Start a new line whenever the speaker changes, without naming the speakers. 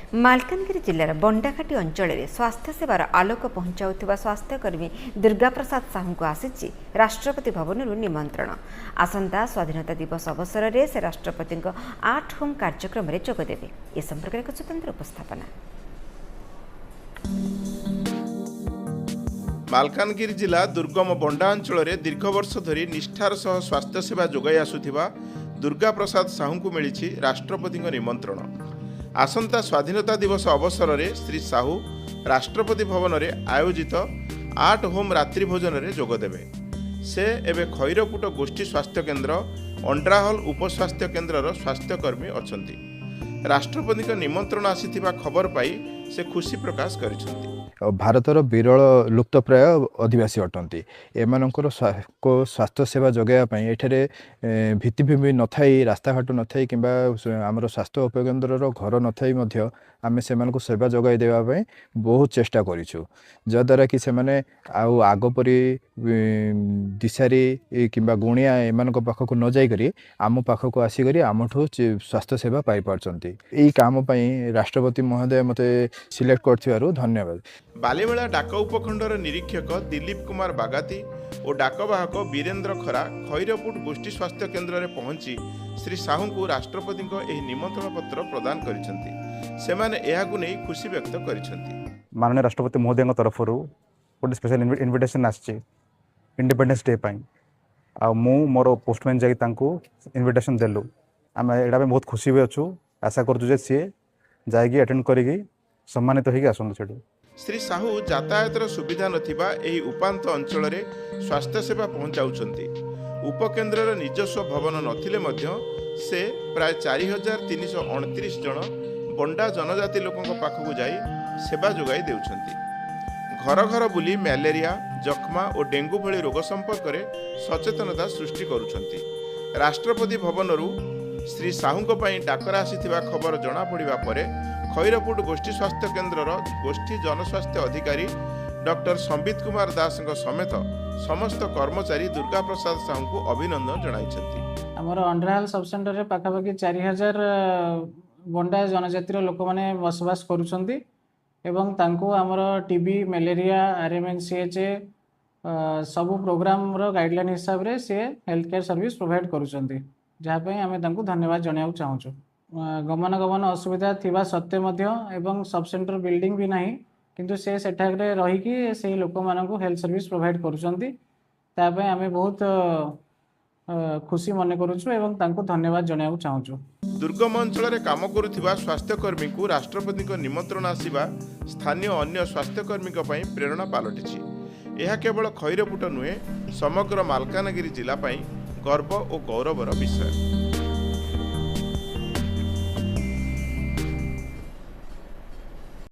ମାଲକାନଗିରି ଜିଲ୍ଲାର ବଣ୍ଡାଘାଟି ଅଞ୍ଚଳରେ ସ୍ୱାସ୍ଥ୍ୟସେବାର ଆଲୋକ ପହଞ୍ଚାଉଥିବା ସ୍ୱାସ୍ଥ୍ୟକର୍ମୀ ଦୁର୍ଗାପ୍ରସାଦ ସାହୁଙ୍କୁ ଆସିଛି ରାଷ୍ଟ୍ରପତି ଭବନରୁ ନିମନ୍ତ୍ରଣ। ଆସନ୍ତା ସ୍ୱାଧୀନତା ଦିବସ ଅବସରରେ ସେ ରାଷ୍ଟ୍ରପତିଙ୍କ ଆଟ୍ ହୋମ୍ କାର୍ଯ୍ୟକ୍ରମରେ ଯୋଗଦେବେ। ଏ ସମ୍ପର୍କରେ ଏକ ସ୍ୱତନ୍ତ୍ର ଉପସ୍ଥାପନା।
ମାଲକାନଗିରି ଜିଲ୍ଲା ଦୁର୍ଗମ ବଣ୍ଡା ଅଞ୍ଚଳରେ ଦୀର୍ଘ ବର୍ଷ ଧରି ନିଷ୍ଠାର ସହ ସ୍ୱାସ୍ଥ୍ୟସେବା ଯୋଗାଇ ଆସୁଥିବା ଦୁର୍ଗାପ୍ରସାଦ ସାହୁଙ୍କୁ ମିଳିଛି ରାଷ୍ଟ୍ରପତିଙ୍କ ନିମନ୍ତ୍ରଣ। ଆସନ୍ତା ସ୍ୱାଧୀନତା ଦିବସ ଅବସରରେ ଶ୍ରୀ ସାହୁ ରାଷ୍ଟ୍ରପତି ଭବନରେ ଆୟୋଜିତ ଆଟ୍ ହୋମ୍ ରାତ୍ରି ଭୋଜନରେ ଯୋଗଦେବେ। ସେ ଏବେ ଖଇରପୁଟ ଗୋଷ୍ଠୀ ସ୍ୱାସ୍ଥ୍ୟକେନ୍ଦ୍ର, ଅଣ୍ଡ୍ରାହଲ ଉପସ୍ୱାସ୍ଥ୍ୟ କେନ୍ଦ୍ରର ସ୍ୱାସ୍ଥ୍ୟକର୍ମୀ ଅଛନ୍ତି। ରାଷ୍ଟ୍ରପତିଙ୍କ ନିମନ୍ତ୍ରଣ ଆସିଥିବା ଖବର ପାଇ ସେ ଖୁସି ପ୍ରକାଶ କରିଛନ୍ତି।
ଭାରତର ବିରଳ ଲୁପ୍ତପ୍ରାୟ ଅଧିବାସୀ ଅଟନ୍ତି। ଏମାନଙ୍କର ସ୍ୱାସ୍ଥ୍ୟ ସେବା ଯୋଗାଇବା ପାଇଁ ଏଠାରେ ଭିତ୍ତିଭୂମି ନଥାଇ, ରାସ୍ତାଘାଟ ନଥାଇ କିମ୍ବା ଆମର ସ୍ୱାସ୍ଥ୍ୟ ଉପକେନ୍ଦ୍ରର ଘର ନଥାଇ ମଧ୍ୟ ଆମେ ସେମାନଙ୍କୁ ସେବା ଯୋଗାଇ ଦେବା ପାଇଁ ବହୁତ ଚେଷ୍ଟା କରିଛୁ, ଯାହାଦ୍ୱାରା କି ସେମାନେ ଆଉ ଆଗ ପରି ଦିଶାରୀ କିମ୍ବା ଗୁଣିଆ ଏମାନଙ୍କ ପାଖକୁ ନ ଯାଇକରି ଆମ ପାଖକୁ ଆସିକରି ଆମଠୁ ସ୍ୱାସ୍ଥ୍ୟ ସେବା ପାଇପାରୁଛନ୍ତି। ଏଇ କାମ ପାଇଁ ରାଷ୍ଟ୍ରପତି ମହୋଦୟ ମୋତେ ସିଲେକ୍ଟ କରିଥିବାରୁ ଧନ୍ୟବାଦ।
ବାଲିମେଳା ଡାକ ଉପଖଣ୍ଡର ନିରୀକ୍ଷକ ଦିଲ୍ଲୀପ କୁମାର ବାଗାତି ଓ ଡାକବାହକ ବୀରେନ୍ଦ୍ର ଖରା ଖଇରପୁଟ ଗୋଷ୍ଠୀ ସ୍ୱାସ୍ଥ୍ୟ କେନ୍ଦ୍ରରେ ପହଞ୍ଚି ଶ୍ରୀ ସାହୁଙ୍କୁ ରାଷ୍ଟ୍ରପତିଙ୍କ ଏହି ନିମନ୍ତ୍ରଣ ପତ୍ର ପ୍ରଦାନ କରିଛନ୍ତି। ସେମାନେ ଏହାକୁ ନେଇ ଖୁସି ବ୍ୟକ୍ତ କରିଛନ୍ତି।
ମାନନୀୟ ରାଷ୍ଟ୍ରପତି ମହୋଦୟଙ୍କ ତରଫରୁ ଗୋଟେ ସ୍ପେଶାଲ ଇନଭିଟେସନ୍ ଆସିଛି ଇଣ୍ଡିପେଣ୍ଡେନ୍ସ ଡେ ପାଇଁ, ଆଉ ମୁଁ ମୋର ପୋଷ୍ଟମ୍ୟାନ୍ ଯାଇକି ତାଙ୍କୁ ଇନଭିଟେସନ୍ ଦେଲୁ। ଆମେ ଏଇଟା ପାଇଁ ବହୁତ ଖୁସି ବି ଅଛୁ। ଆଶା କରୁଛୁ ଯେ ସିଏ ଯାଇକି ଆଟେଣ୍ଡ କରିକି ସମ୍ମାନିତ ହେଇକି ଆସନ୍ତୁ ସେଠୁ।
ଶ୍ରୀ ସାହୁ ଯାତାୟାତର ସୁବିଧା ନଥିବା ଏହି ଉପାନ୍ତ ଅଞ୍ଚଳରେ ସ୍ୱାସ୍ଥ୍ୟସେବା ପହଞ୍ଚାଉଛନ୍ତି। ଉପକେନ୍ଦ୍ରର ନିଜସ୍ୱ ଭବନ ନଥିଲେ ମଧ୍ୟ ସେ ପ୍ରାୟ 4329 ଜଣ ବଣ୍ଡା ଜନଜାତି ଲୋକଙ୍କ ପାଖକୁ ଯାଇ ସେବା ଯୋଗାଇ ଦେଉଛନ୍ତି। ଘର ଘର ବୁଲି ମ୍ୟାଲେରିଆ, ଯକ୍ଷ୍ମା ଓ ଡେଙ୍ଗୁ ଭଳି ରୋଗ ସମ୍ପର୍କରେ ସଚେତନତା ସୃଷ୍ଟି କରୁଛନ୍ତି। ରାଷ୍ଟ୍ରପତି ଭବନରୁ ଶ୍ରୀ ସାହୁଙ୍କ ପାଇଁ ଡାକରା ଆସିଥିବା ଖବର ଜଣାପଡ଼ିବା ପରେ ଖଇରପୁଟ ଗୋଷ୍ଠୀ ସ୍ୱାସ୍ଥ୍ୟ କେନ୍ଦ୍ରର ଗୋଷ୍ଠୀ ଜନସ୍ୱାସ୍ଥ୍ୟ ଅଧିକାରୀ ଡକ୍ଟର ସମ୍ବିତ କୁମାର ଦାସଙ୍କ ସମେତ ସମସ୍ତ କର୍ମଚାରୀ ଦୁର୍ଗାପ୍ରସାଦ ସାହୁଙ୍କୁ ଅଭିନନ୍ଦନ ଜଣାଇଛନ୍ତି।
ଆମର ଅଣ୍ଡ୍ରାହାଲ ସବସେଣ୍ଟରରେ ପାଖାପାଖି 4000 ବଣ୍ଡା ଜନଜାତିର ଲୋକମାନେ ବସବାସ କରୁଛନ୍ତି ଏବଂ ତାଙ୍କୁ ଆମର ଟିବି, ମ୍ୟାଲେରିଆ, RMNCH ସବୁ ପ୍ରୋଗ୍ରାମର ଗାଇଡ଼ଲାଇନ୍ ହିସାବରେ ସିଏ ହେଲ୍ଥ କେୟାର ସର୍ଭିସ୍ ପ୍ରୋଭାଇଡ଼ କରୁଛନ୍ତି, ଯାହା ପାଇଁ ଆମେ ତାଙ୍କୁ ଧନ୍ୟବାଦ ଜଣାଇବାକୁ ଚାହୁଁଛୁ। ଗମନାଗମନ ଅସୁବିଧା ଥିବା ସତ୍ତ୍ୱେ ମଧ୍ୟ ଏବଂ ସବସେଣ୍ଟର ବିଲ୍ଡିଂ ବି ନାହିଁ, କିନ୍ତୁ ସେ ସେଠାରେ ରହିକି ସେଇ ଲୋକମାନଙ୍କୁ ହେଲ୍ଥ ସର୍ଭିସ୍ ପ୍ରୋଭାଇଡ଼ କରୁଛନ୍ତି। ତା ପାଇଁ ଆମେ ବହୁତ ଖୁସି ମନେ କରୁଛୁ ଏବଂ ତାଙ୍କୁ ଧନ୍ୟବାଦ ଜଣାଇବାକୁ ଚାହୁଁଛୁ।
ଦୁର୍ଗମ ଅଞ୍ଚଳରେ କାମ କରୁଥିବା ସ୍ୱାସ୍ଥ୍ୟକର୍ମୀଙ୍କୁ ରାଷ୍ଟ୍ରପତିଙ୍କ ନିମନ୍ତ୍ରଣ ଆସିବା ସ୍ଥାନୀୟ ଅନ୍ୟ ସ୍ୱାସ୍ଥ୍ୟକର୍ମୀଙ୍କ ପାଇଁ ପ୍ରେରଣା ପାଲଟିଛି। ଏହା କେବଳ ଖଇରପୁଟ ନୁହେଁ, ସମଗ୍ର ମାଲକାନଗିରି ଜିଲ୍ଲା ପାଇଁ ଗର୍ବ ଓ ଗୌରବର ବିଷୟ।